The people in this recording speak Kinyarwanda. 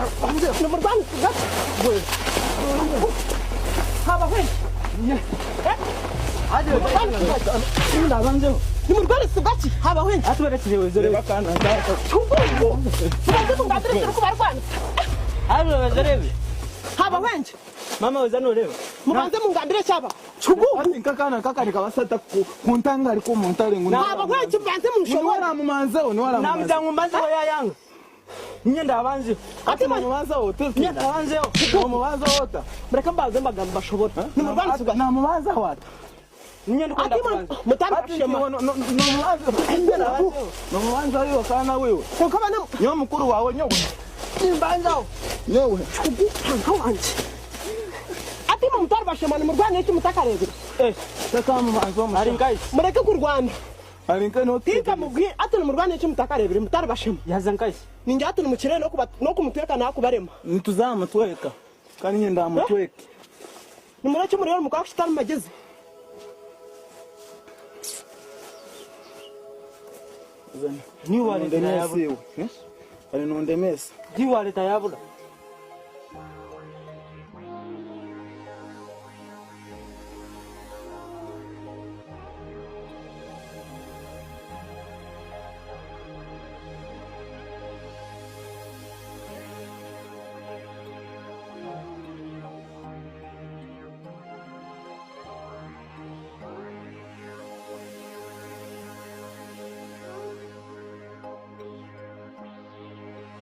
Nimurwane tugati. Haba hwenshi. Nimurwane tugati. Haba hwenshi. Tugungo. Tubanze mungambire turi kubarwanisa. Haba hwenshi. Mama wezano Mubanze mungambire cyaba. Tugungo. Ati nkakana kakani kabasata kuntanga ariko muntare ngo Haba hwenshi mubanze munshobora. niwara mumanzeho niwara mumanzeho Namjangu mbanzeho yayanga. Nye ndabanzeho. Ati mumanzeho tete Nye ndabanzeho. mumanzeho ota mureke mbanze mbagambo bashobora. Nimurwane tugati. namubanza wata Nye ndikwenda Ati kubanza. mutari ati bashema. nomubanza nomubanza wiwe kana wiwe Konka bana nyo mukuru wawe nyowe nimbanzaho. nyowe Tugutanka wanje. Ati mutari bashema nimurwane iki mutakarebera. Eh, saka mumanzi wa ari nkaisi. Mureke kurwana. ari nka no Tika mubwire ati nimurwane iki mutakarebera mutari bashema. Yaza nkaisi. Ninjye ati nimukire no kuba no kumutweka nakubarema. ntituzamutweka kandi nyine ndamutweka Nimureke murebe mukakushitani magezi. Ni wa leta yabula. ari nondemesi Ni wa leta yabula.